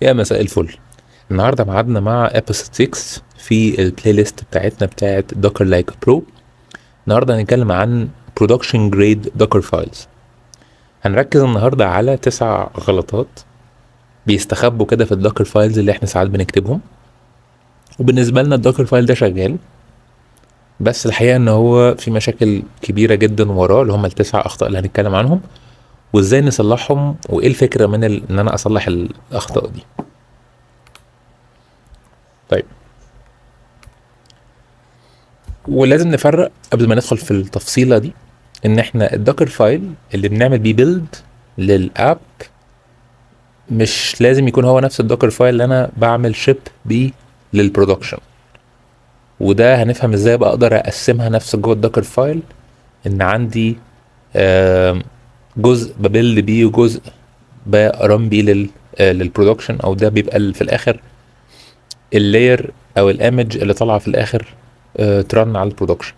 يا مساء الفل. النهارده ميعادنا مع episode 6 في ال playlist بتاعتنا بتاعت Docker Like a Pro. النهارده هنتكلم عن production grade Docker files. هنركز النهارده على 9 غلطات بيستخبوا كده في ال Docker files اللي احنا ساعات بنكتبهم، وبالنسبة لنا ال Docker file ده شغال، بس الحقيقة ان هو في مشاكل كبيرة جدا وراه، اللي هم ال9 اخطاء اللي هنتكلم عنهم وازاي نصلحهم، وايه الفكرة من ان انا اصلح الاخطاء دي. ولازم نفرق قبل ما ندخل في التفصيله دي ان احنا ال Docker file اللي بنعمل بيه build لل app مش لازم يكون هو نفس ال Docker file اللي انا بعمل ship بيه لل production، وده هنفهم ازاي بقى اقدر اقسمها نفس جوه ال Docker file، ان عندي جزء ب build بيه وجزء ب run بيه لل production، او ده بيبقى في الاخر ال layer او ال image اللي طالعه في الاخر، ت run على ال production.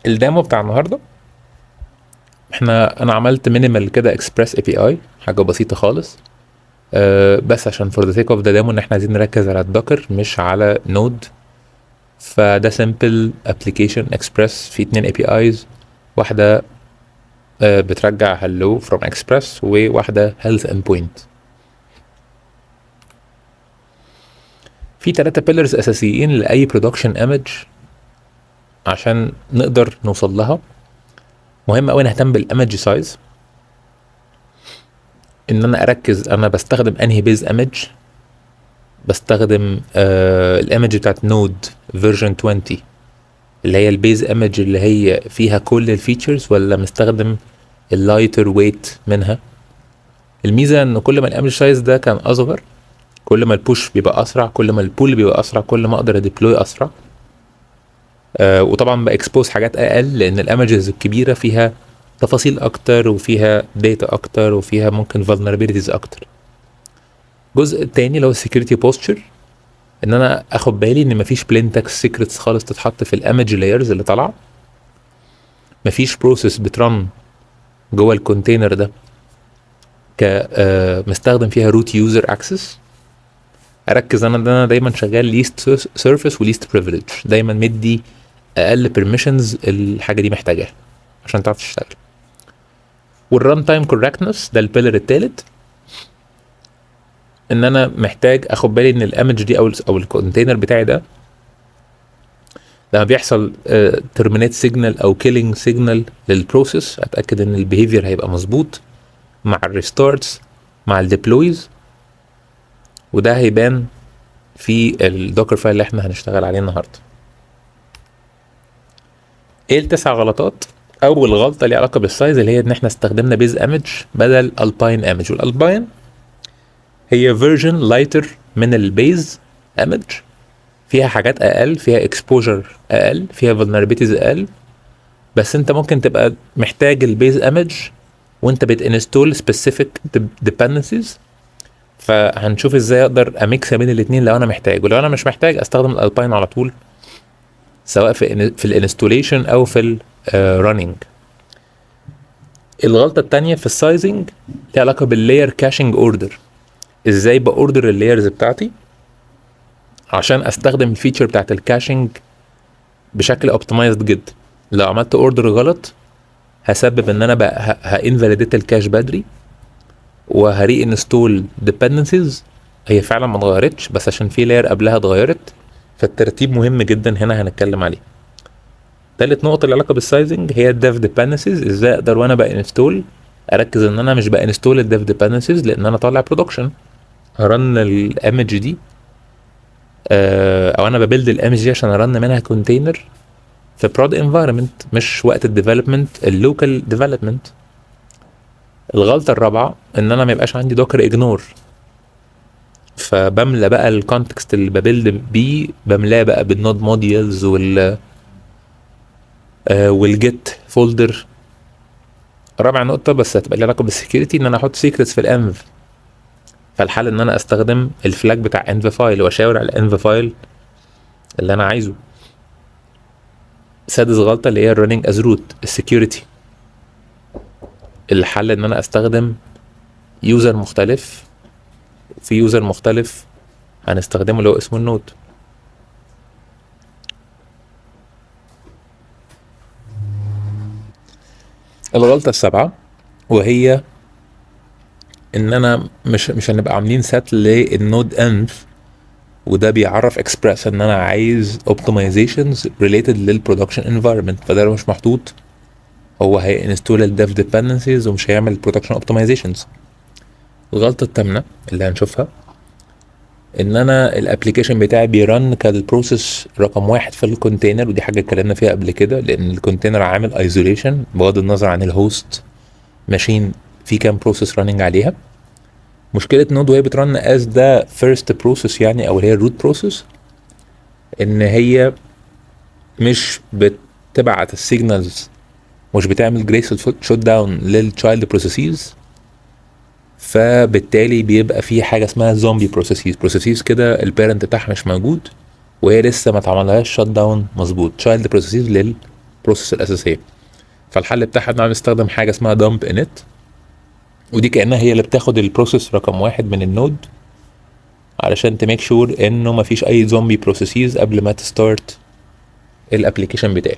ال demo بتاع النهارده انا عملت minimal كده Express API، حاجة بسيطة خالص، بس عشان for the sake of the demo ان احنا عايزين نركز على ال Docker مش على Node. فده simple application Express في 2 APIs، واحدة، بترجع hello from Express وواحدة health endpoint. في 3 pillars اساسيين لاي production image عشان نقدر نوصل لها. مهم قوي نهتم بال image size، ان انا اركز انا بستخدم انهي base image. بستخدم ال image بتاعت Node version 20 اللي هي ال base image اللي هي فيها كل ال features، ولا مستخدم ال lighter weight منها. الميزة ان كل ما ال image size ده كان اصغر، كل ما ال push بيبقى اسرع، كل ما ال pull بيبقى اسرع، كل ما اقدر ا deploy اسرع. وطبعا ب expose حاجات اقل، لان ال images الكبيرة فيها تفاصيل اكتر وفيها data اكتر وفيها ممكن vulnerabilities اكتر. الجزء التاني اللي هو ال security posture، ان انا اخد بالي ان مفيش plain text secrets خالص تتحط في ال image layers اللي طالعه، مفيش process بت run جوه ال container ده مستخدم فيها root user access. اركز انا ان انا دايما شغال least service و least privilege، دايما مدي اقل permissions الحاجة دي محتاجاها عشان تعرف تشتغل. وال runtime correctness ده ال pillar التالت، ان انا محتاج اخد بالي ان ال image دي او ال container بتاعي ده لما بيحصل terminate signal او killing signal لل process، اتاكد ان ال behavior هيبقى مظبوط مع ال restarts مع ال deploys، وده هيبان في ال Docker file اللي احنا هنشتغل عليه النهارده. ايه ال9 غلطات؟ اول غلطه ليها علاقة بال size اللي هي ان احنا استخدمنا base image بدل Alpine image، وال Alpine هي version lighter من ال base image، فيها حاجات اقل، فيها exposure اقل، فيها vulnerabilities اقل، بس انت ممكن تبقى محتاج ال base image وانت بت install specific dependencies. فهنشوف ازاي اقدر ا mix بين الاتنين لو انا محتاج، ولو انا مش محتاج استخدم ال Alpine على طول، سواء في ال installation او في ال running. الغلطة التانية في ال sizing ليها علاقة بال layer caching order، ازاي ب order ال layers بتاعتي عشان استخدم ال feature بتاعت ال caching بشكل optimized جدا. لو عملت order غلط هسبب ان انا بقى ه invalidate ال cache بدري وه reinstall dependencies هي فعلا ما اتغيرتش، بس عشان في layer قبلها اتغيرت، فالترتيب مهم جدا هنا هنتكلم عليه. تالت نقطة اللي علاقة بال sizing هي ال dev dependencies، ازاي اقدر وانا ب install اركز ان انا مش ب install ال dev dependencies لان انا طالع production، ه run ال image دي، او انا ب build ال image دي عشان ا run منها container في prod environment، مش وقت ال development ال local development. الغلطة الرابعة ان انا ما يبقاش عندي docker ignore، فبملى بقى ال context اللي ب build بيه، بملاه بقى بال node modules وال git folder. رابع نقطة بس هتبقى ليها علاقة بال security، ان انا احط secrets في ال env، فالحل ان انا استخدم ال flag بتاع env file واشاور على ال env file اللي انا عايزه. سادس غلطة اللي هي ال running as root، ال security. الحل ان انا استخدم user مختلف. في user مختلف هنستخدمه اللي هو اسمه ال node. الغلطة السابعة وهي ان انا مش هنبقى عاملين set لل node env، وده بيعرف اكسبريس ان انا عايز optimizations related لل production environment، فده لو مش محطوط هو هي install ال dev dependencies ومش هيعمل production optimizations. الغلطة الثامنة اللي هنشوفها ان انا ال application بتاعي بي run كال process رقم 1 في ال container، ودي حاجة اتكلمنا فيها قبل كده، لان ال container عامل isolation بغض النظر عن ال host machine في كام process running عليها. مشكلة Node وهي بت run as the first process يعني، او اللي هي ال root process، ان هي مش بتبعت ال signals، مش بتعمل graceful shutdown لل child processes، فبالتالي بيبقى في حاجة اسمها zombie processes، processes كده ال parent بتاعها مش موجود وهي لسه ما اتعملهاش shutdown مظبوط، child processes لل process الاساسية. فالحل بتاعها ان انا بستخدم حاجة اسمها dump init، ودي كانها هي اللي بتاخد ال process رقم 1 من ال node علشان ت make sure انه مفيش اي zombie processes قبل ما ت start ال application بتاعي.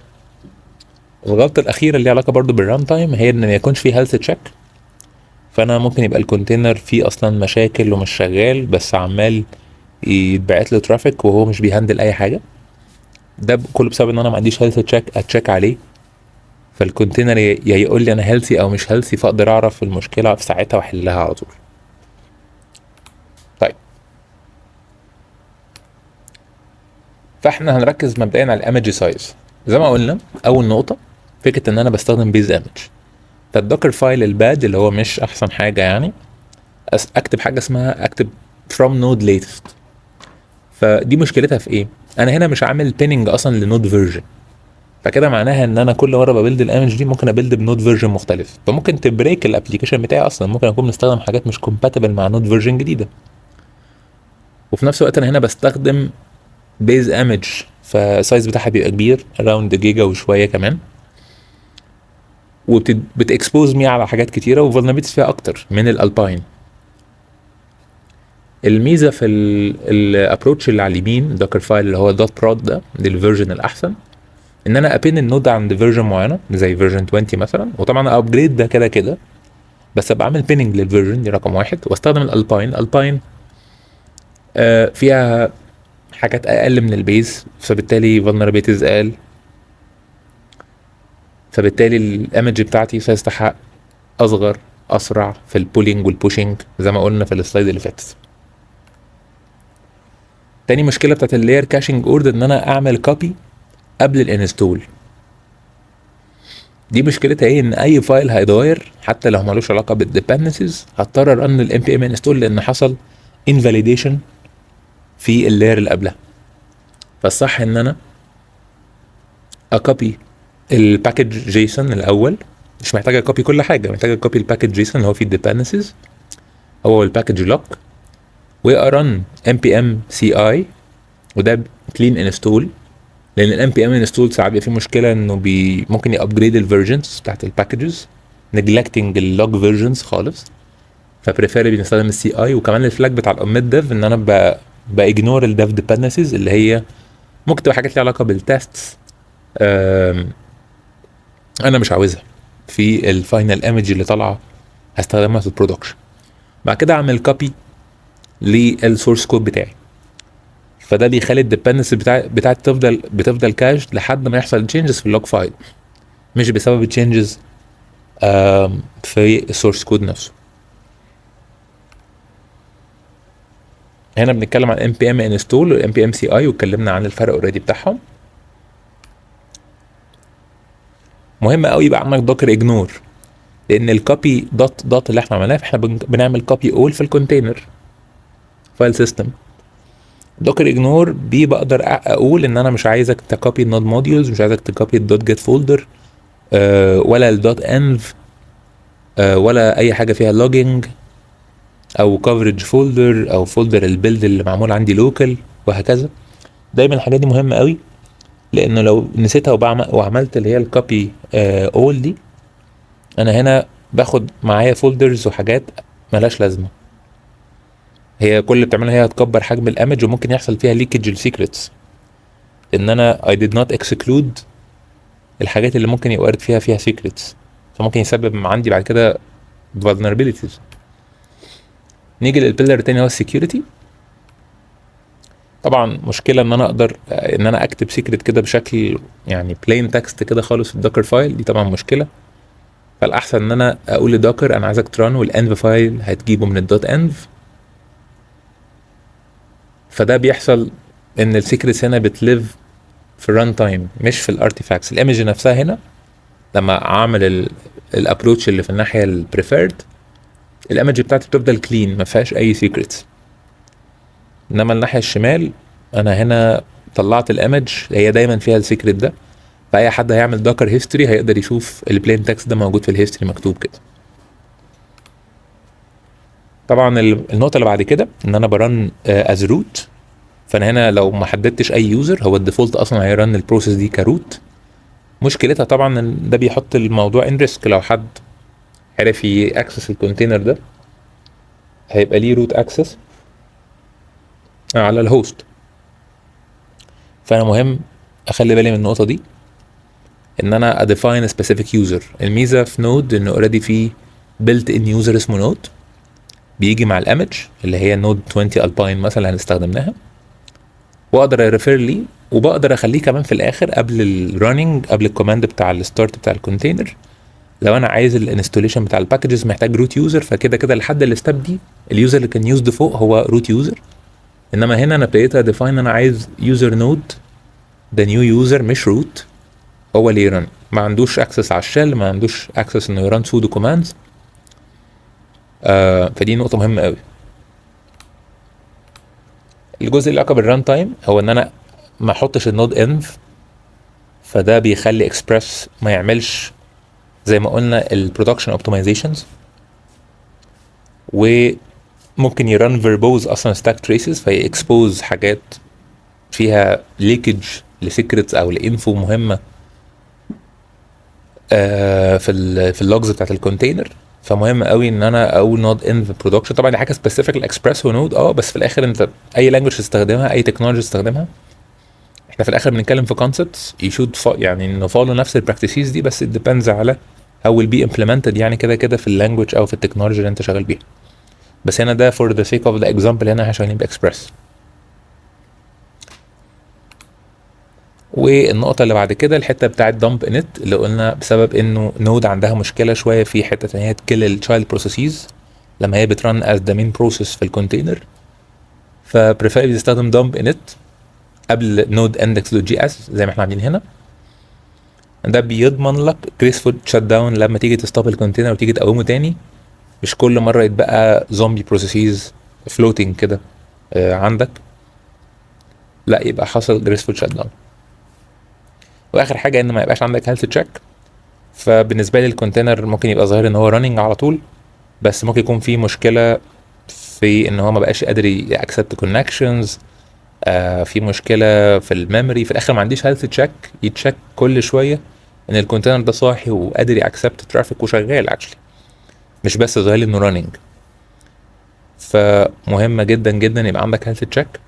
الغلطة الاخيرة اللي ليها علاقة برضو بال runtime هي ان ما يكونش فيه health check، فانا ممكن يبقى ال container فيه اصلا مشاكل ومش شغال، بس عمال يتبعت له traffic وهو مش بي handle اي حاجة. ده كله بسبب ان انا ما عنديش health check ا check عليه، فال container يا يقول لي انا healthy او مش healthy، فاقدر اعرف المشكلة في ساعتها واحلها على طول. فاحنا هنركز مبدئيا على ال image size. زي ما قلنا اول نقطة فكرة ان انا بستخدم base image، فال Dockerfile ال bad اللي هو مش احسن حاجة يعني، اكتب حاجة اسمها اكتب from node latest. فدي مشكلتها في ايه؟ انا هنا مش عامل pinning اصلا ل node version، فكده معناها ان انا كل مرة ب build ال image دي ممكن ا build ب node version مختلف، فممكن ت break ال application بتاعي اصلا، ممكن اكون مستخدم حاجات مش compatible مع node version جديدة. وفي نفس الوقت انا هنا بستخدم base image، فال size بتاعها بيبقى كبير around جيجا وشوية كمان، وبت expose me على حاجات كتيرة و vulnerabilities فيها اكتر من ال Alpine. الميزة في ال approach اللي على اليمين Dockerfile اللي هو dot prod ده، دي ال version الاحسن، ان انا ا pin ال node عند version معينة زي version 20 مثلا، وطبعا upgrade ده كده كده، بس ابقى عامل pinning لل version دي رقم 1، واستخدم ال Alpine. ال Alpine فيها حاجات اقل من ال base، فبالتالي vulnerabilities اقل، فبالتالي ال image بتاعتي size بتاعها اصغر، اسرع في ال pulling وال pushing زي ما قلنا في ال slide اللي فاتت. تاني مشكلة بتاعت ال layer caching order ان انا اعمل copy قبل ال install. دي مشكلتها ايه؟ ان اي file هيتغير حتى لو مالوش علاقة بال dependencies هضطر ا run ال npm install لان حصل invalidation في ال layer اللي قبلها. فالصح ان انا ا copy ال package JSON الاول، مش محتاج ا copy كل حاجة، محتاج ا copy ال package JSON اللي هو فيه ال dependencies هو ال package lock، وا run npm ci، وده clean install، لان ال npm install ساعات بيبقى فيه مشكلة انه ممكن ي upgrade ال versions بتاعت ال packages neglecting ال lock versions خالص، ف preferably بنستخدم ال CI. وكمان ال flag بتاع الاوميت ديف ان انا ب ignore ال dev dependencies اللي هي ممكن تبقى حاجات ليها علاقة بال tests، انا مش عاوزها في ال final image اللي طالعه هستخدمها في ال production. بعد كده اعمل copy لل source code بتاعي، فده بيخلي ال dependency بتاعتي بتفضل cache لحد ما يحصل changes في ال lock file، مش بسبب changes في ال source code نفسه. هنا بنتكلم عن npm install و npm ci، واتكلمنا عن الفرق already بتاعهم. مهم قوي يبقى عندك docker ignore، لان ال copy dot dot اللي احنا عملناه فاحنا بنعمل copy all في ال container file system. docker ignore بي بقدر اقول ان انا مش عايزك ت copy ال node modules، مش عايزك ت copy ال dot git folder، ولا ال dot env، ولا اي حاجة فيها logging او coverage folder او folder ال build اللي معمول عندي local وهكذا. دايما الحاجات دي مهمة قوي، لانه لو نسيتها وعملت اللي هي ال copy all دي، انا هنا باخد معايا folders وحاجات ملهاش لازمه. هي كل اللي بتعملها هي هتكبر حجم ال image، وممكن يحصل فيها leakage ال secrets، ان انا I did not exclude الحاجات اللي ممكن يبقى وارد فيها secrets، فممكن يسبب عندي بعد كده vulnerabilities. نيجي لل pillar التاني هو ال security. طبعا مشكلة ان انا اقدر ان انا اكتب secret كده بشكل يعني plain text كده خالص في ال Dockerfile، دي طبعا مشكله. فالاحسن ان انا اقول ل Docker انا عايزك ت run، وال env file هتجيبه من ال .env. فده بيحصل ان ال secrets هنا بت live في ال runtime مش في ال artifacts. ال image نفسها هنا لما اعمل ال approach اللي في الناحية ال preferred، ال image بتاعتي بتفضل clean ما فيهاش اي secrets. انما الناحية الشمال انا هنا طلعت ال image هي دايما فيها ال secret ده، فاي حد هيعمل docker history هيقدر يشوف ال plain text ده موجود في ال history مكتوب كده. طبعا النقطة اللي بعد كده ان انا ب run as root. فانا هنا لو ما حددتش اي user، هو ال default اصلا هي run ال process دي ك root. مشكلتها طبعا ان ده بيحط الموضوع in risk، لو حد عرف ي access ال container ده هيبقى ليه root access على ال host. فانا مهم اخلي بالي من النقطة دي، ان انا ا define specific user. الميزة في Node انه already في built in user اسمه node بيجي مع ال image اللي هي Node 20 Alpine مثلا اللي استخدمناها، واقدر ا refer ليه، وبقدر اخليه كمان في الاخر قبل ال running، قبل ال command بتاع ال start بتاع ال container، لو انا عايز ال installation بتاع ال packages محتاج root user. فكده كده لحد ال step دي ال user اللي كان used فوق هو root user. انما هنا انا ابتديت ا define انا عايز user node، ده new user مش root، هو اللي ي run، ما عندوش access على ال shell، ما عندوش access انه ي run sudo commands. فدي نقطة مهمة قوي. الجزء اللي علاقة بال runtime هو ان انا ما احطش ال node env، فده بيخلي اكسبريس ما يعملش زي ما قلنا ال production optimizations، وممكن ي run verbose اصلا stack traces، في expose حاجات فيها leakage ل secrets او ل info مهمة في ال logs بتاعت ال container. فمهم قوي ان انا اقول node env production. طبعا دي حاجة specific ل Express و Node، بس في الاخر انت اي language تستخدمها، اي technology تستخدمها، احنا في الاخر بنتكلم في concepts you should يعني ن follow نفس ال practices دي، بس it depends على how will be implemented، يعني كده كده في ال language او في ال technology اللي انت شغال بيها. بس هنا ده for the sake of the example هنا احنا شغالين باكسبريس. والنقطة اللي بعد كده الحتة بتاعت dump init اللي قلنا بسبب انه Node عندها مشكلة شوية في حتة ان هي ت kill ال child processes لما هي بت run as the main process في ال container، ف prefer يستخدم dump init قبل node index.js زي ما احنا عاملين هنا. ده بيضمن لك graceful shutdown لما تيجي ت stop ال container وتيجي تقومه تاني، مش كل مرة يتبقى zombie processes floating كده عندك، لا يبقى حصل graceful shutdown. واخر حاجة ان ما يبقاش عندك health check. فبالنسبه لي ال container ممكن يبقى ظاهر ان هو running على طول، بس ممكن يكون في مشكلة في ان هو ما بقاش قادر ي accept connections، في مشكلة في ال memory. في الاخر ما عنديش health check ي check كل شوية ان ال container ده صاحي وقادر ي accept traffic وشغال actually، مش بس ظاهر لي انه running. فمهمه جدا جدا يبقى عندك health check،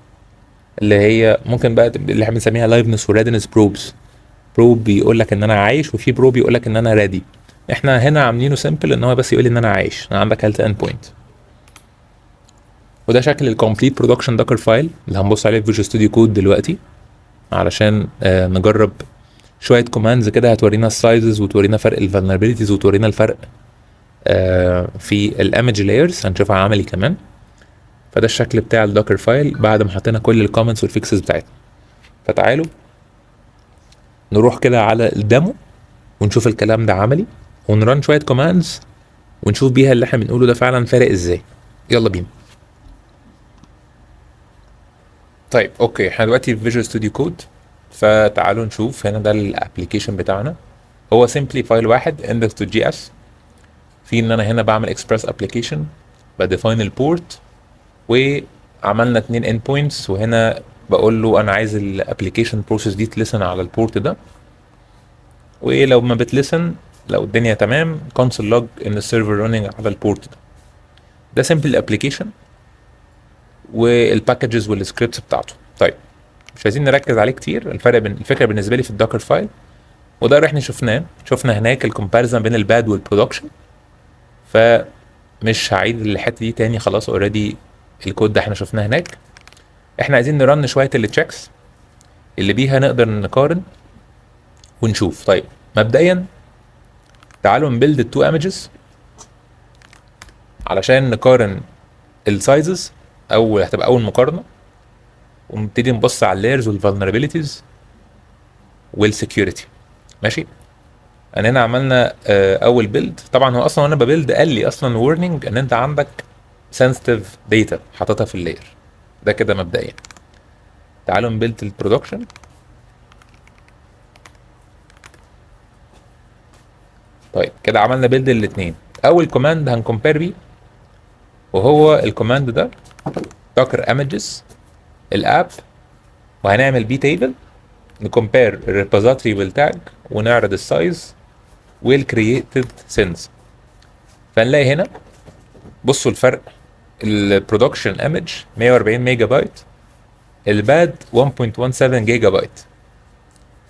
اللي هي ممكن بقى اللي احنا بنسميها liveness و readiness probes. probe بيقول لك ان انا عايش، وفي probe بيقول لك ان انا ready. احنا هنا عاملينه simple ان هو بس يقول لي ان انا عايش، انا عندك health endpoint. وده شكل ال complete production Dockerfile اللي هنبص عليه في Visual Studio Code دلوقتي، علشان نجرب شوية commands كده هتورينا ال sizes وتورينا فرق ال vulnerabilities وتورينا الفرق في ال image layers، هنشوفها عملي كمان. فده الشكل بتاع ال Dockerfile بعد ما حطينا كل ال comments وال fixes بتاعتنا. فتعالوا نروح كده على ال demo ونشوف الكلام ده عملي، ون run شوية commands ونشوف بيها اللي احنا بنقوله ده فعلا فارق ازاي. يلا بينا. طيب okay، احنا دلوقتي في Visual Studio Code، فتعالوا نشوف هنا ده ال application بتاعنا. هو simply file واحد index.js، في ان انا هنا بعمل Express application، ب define ال port، وعملنا 2 endpoints، وهنا بقول له انا عايز ال application process دي ت listen على ال port ده، ولو ما بت listen لو الدنيا تمام console log ان ال server running على ال port ده. ده simple application وال packages وال scripts بتاعته. طيب مش عايزين نركز عليه كتير. الفرق بين الفكرة بالنسبة لي في ال Dockerfile، وده اللي احنا شفناه، شفنا هناك ال comparison بين ال bad وال production، فمش هعيد الحتة دي تاني، خلاص already ال code ده احنا شفناه هناك. احنا عايزين ن run شوية ال checks اللي بيها نقدر نقارن ونشوف. طيب مبدئيا تعالوا ن build ال two images علشان نقارن ال sizes، او هتبقى اول مقارنة، ونبتدي نبص على ال layers وال vulnerabilities وال security. ماشي، انا هنا عملنا اول build. طبعا هو اصلا وانا ب build قال لي اصلا warning ان انت عندك sensitive data حاططها في ال layer ده كده. مبدئيا تعالوا ن build ال production. طيب كده عملنا build الاثنين. اول command هن compare بيه وهو ال command ده docker images ال app، وهنعمل بيه table ن compare ال repository بال tag ونعرض ال size وال created since. فنلاقي هنا بصوا الفرق، ال production image 140 ميجا بايت، ال bad 1.17 جيجا بايت،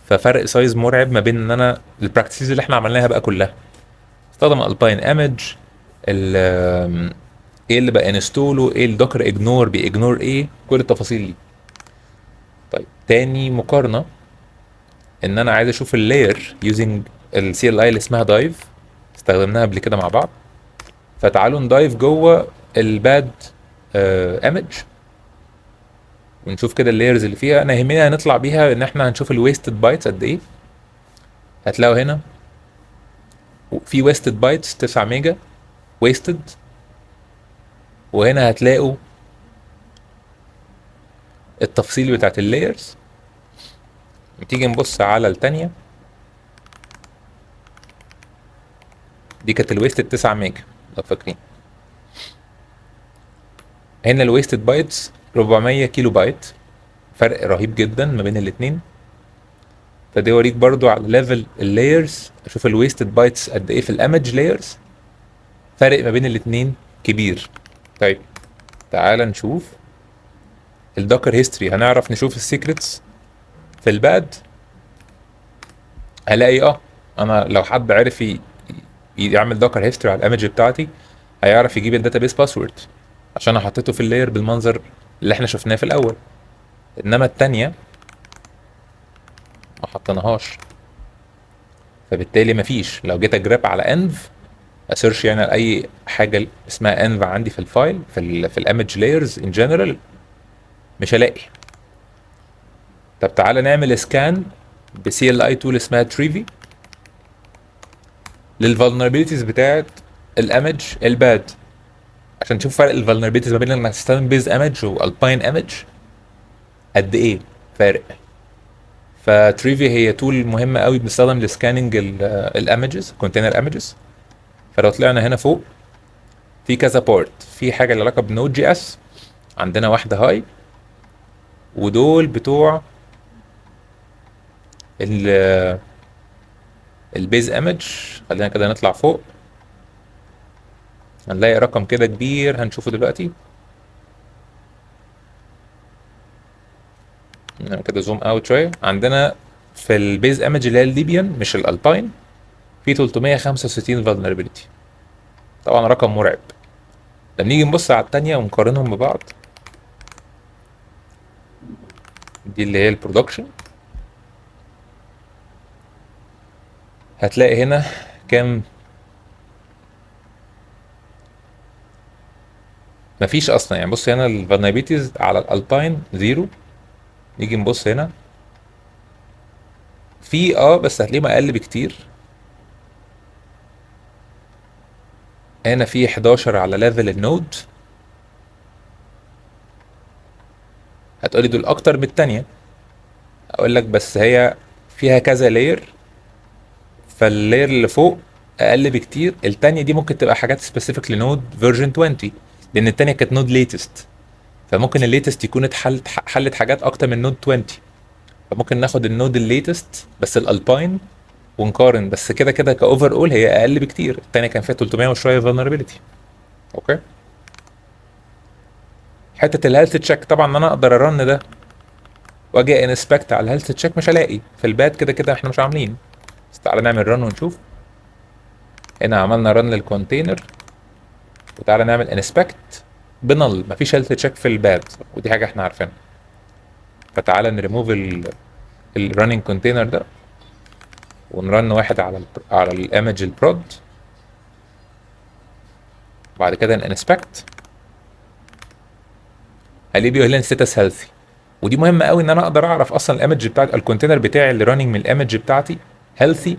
ففرق size مرعب ما بين ان انا ال practices اللي احنا عملناها بقى كلها، استخدم Alpine image، ايه اللي بقى install ه، ايه ال docker ignore بي ignore ايه، كل التفاصيل دي. طيب تاني مقارنة ان انا عايز اشوف ال layer using ال CLI اللي اسمها dive، استخدمناها قبل كده مع بعض. فتعالوا ن dive جوه ال bad image ونشوف كده ال layers اللي فيها. انا يهمني هنطلع بيها ان احنا هنشوف ال wasted bytes قد ايه. هتلاقوا هنا في wasted bytes 9 ميجا wasted، وهنا هتلاقوا التفصيل بتاعت ال layers. تيجي نبص على التانية، دي كانت ال wasted 9 ميجا لو فاكرين. هنا ال wasted bytes 400 كيلو بايت، فرق رهيب جدا ما بين الاتنين. فدي اوريك برضو على level ال layers، اشوف ال wasted bytes قد ايه في ال image layers، فرق ما بين الاتنين كبير. طيب تعال نشوف ال Docker history، هنعرف نشوف ال secrets في ال bad. هلاقي انا لو حد عرف يعمل Docker history على ال image بتاعتي هيعرف يجيب ال database password عشان انا حطيته في ال layer بالمنظر اللي احنا شفناه في الاول. انما التانية ما حطيناهاش، فبالتالي مفيش. لو جيت ا grep على env ا search يعني على اي حاجة اسمها env عندي في ال file في ال image layers in general مش هلاقي. طب تعالى نعمل scan ب CLI tool اسمها Trivy لل vulnerabilities بتاعت ال image ال bad، عشان تشوف فرق ال vulnerabilities ما بين انك تستخدم base image و Alpine image قد ايه فارق. ف Trivy هي tool مهمة قوي بنستخدم ل scanning ال images، container images. فلو طلعنا هنا فوق في كذا part، في حاجة لها علاقة ب Node JS، عندنا واحدة high، ودول بتوع ال base image. خلينا كده نطلع فوق هنلاقي رقم كده كبير هنشوفه دلوقتي. نعمل كده zoom out شوية. عندنا في ال base image اللي هي ال Debian مش ال Alpine في 365 vulnerability، طبعا رقم مرعب. لما نيجي نبص على التانية ونقارنهم ببعض، دي اللي هي ال production، هتلاقي هنا كام؟ مفيش اصلا. بص هنا ال vulnerabilities على ال Alpine zero. نيجي نبص هنا في بس هتلاقيهم اقل بكتير. هنا في 11 على level ال Node. هتقولي دول اكتر من التانية، اقول لك بس هي فيها كذا layer، فال layer اللي فوق اقل بكتير. التانية دي ممكن تبقى حاجات specific ل Node version 20، لان التانية كانت Node latest، فممكن ال latest يكون حلت حاجات اكتر من Node 20، فممكن ناخد ال Node ال latest بس ال Alpine ونقارن، بس كده كده ك overall هي اقل بكتير. الثانية كان فيها 300 وشوية vulnerability. okay، حتة ال health check، طبعا ان انا اقدر ا run ده واجي inspect على ال health check مش هلاقي في ال bad، كده كده احنا مش عاملين. بس تعالى نعمل run ونشوف. هنا عملنا run لل container، وتعالى نعمل inspect ب null، مفيش health check في ال bad، ودي حاجة احنا عارفينها. فتعالى نريموف ال running container ده ون run واحد على ال image ال prod، بعد كده ن inspect، هلاقيه بيقول لي status healthy. ودي مهمة قوي ان انا اقدر اعرف اصلا ال image بتاعت ال container بتاعي اللي running من ال image بتاعتي healthy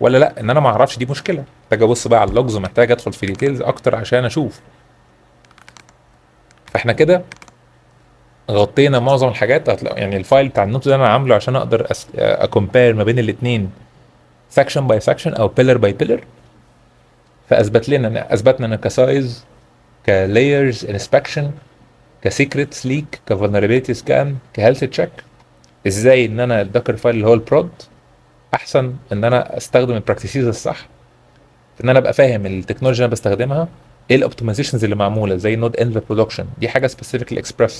ولا لا. ان انا ما اعرفش دي مشكله، محتاج ابص بقى على ال logs ومحتاج ادخل في details اكتر عشان اشوف. فاحنا كده غطينا معظم الحاجات. هتلاقي يعني ال file بتاع ال note ده انا عامله عشان اقدر ا compare ما بين الاثنين section by section او pillar by pillar. فاثبت لنا، اثبتنا ان ك size، ك layers inspection، ك secrets leak، ك vulnerability scan، ك health check، ازاي ان انا ال Dockerfile اللي هو ال prod احسن ان انا استخدم ال practices الصح، ان انا ابقى فاهم ال technology اللي انا بستخدمها ايه، ال optimizations اللي معمولة زي node env production، دي حاجة specific ل Express.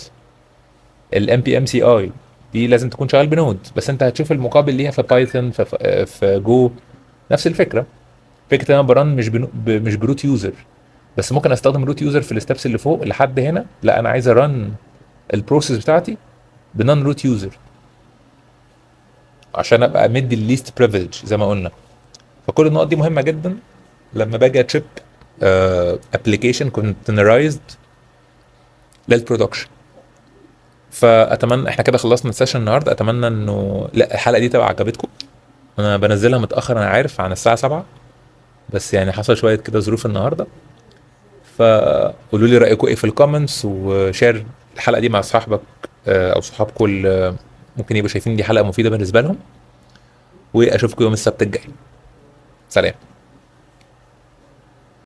ال npm CI دي لازم تكون شغال ب Node، بس انت هتشوف المقابل ليها في Python، في Go، نفس الفكره. فكرة ان انا ب run مش ب root user، بس ممكن استخدم root user في ال steps اللي فوق لحد هنا. لا، انا عايز ا run ال process بتاعتي ب non root user عشان ابقى مدي ال least privilege زي ما قلنا. فكل النقط دي مهمة جدا لما باجي ا ship application containerized لل production. فاتمنى، احنا كده خلصنا ال session النهارده، اتمنى انه لا الحلقة دي تبقى عجبتكم. انا بنزلها متاخر انا عارف، عن الساعة 7، بس يعني حصل شوية كده ظروف النهارده. فقولوا لي رايكم ايه في ال comments، و share الحلقة دي مع صاحبك او صحابكم اللي ممكن يبقوا شايفين دي حلقة مفيدة بالنسبة لهم. واشوفكم يوم السبت الجاي. سلام.